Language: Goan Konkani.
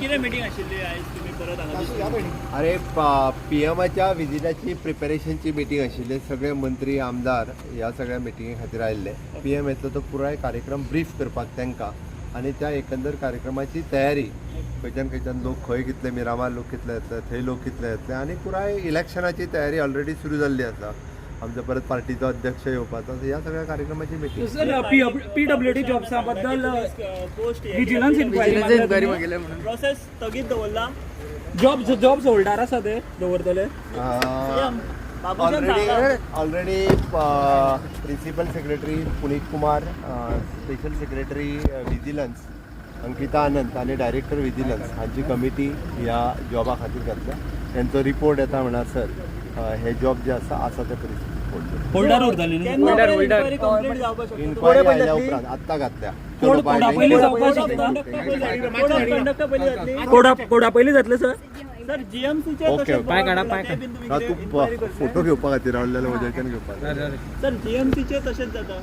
कितें मिटींग आशिल्ली आयज तुमी परत हांगा दिसले? अरे, पीएमाच्या विजिटाची प्रिपेरेशनची मिटींग आशिल्ली. सगळे मंत्री, आमदार ह्या सगळ्या मिटिंगे खातीर आयिल्ले. पीएम येतलो तो पुराय कार्यक्रम ब्रीफ करपाक तांकां आनी त्या एकंदर कार्यक्रमाची तयारी, खंयच्यान खंयच्यान लोक, खंय कितले, मिरामार लोक कितले येतले, थंय लोक कितले येतले आनी पुराय इलेक्शनाची तयारी ऑलरेडी सुरू जाल्ली आसा. आमचो परत पार्टीचो अध्यक्ष येवपाचो आसा. ह्या सगळ्या कार्यक्रमाची मिटींग. सर, पीडब्ल्यूडी जॉब्सा बद्दल पोस्ट विजिलन्स इन्क्वायरी. मागयले म्हणून. प्रोसेस स्थगीत दवरला. जॉब्स होल्डार आसा, ते दवरतले? बाबूशान ऑलरेडी सांगला. Already principal secretary Punit Kumar, special secretary vigilance Ankita Anant आनी डायरेक्टर विजिलन्स हांची कमिटी ह्या जॉबा खातीर घातल्या. तेंचो रिपोर्ट येता म्हणसर हे जॉब जे आसा, आसा ते परिस्थितीत पडले. होल्डार उरतले न्ही? केन्ना होल्डर, पर्यंत होल्डर. इन्क्वायरी कंप्लीट जावपाक शकता? इन्क्वायरी आयल्या उपरांत, आत्तां घातल्या. कोड कोडा पयलीं जावपाक शकता? कोड ऑफ कंडक्ट पयलीं जातली. कोडा कोडा पयलीं जातले सर. सर, जीएमसीचे ओके, ओके. पांय काडा, पांय. तूं फोटो घेवपा खातीर रावलेलो, म्हज्याच्यान घेवपाक. सर, जीएमसीचे तशेंच जाता.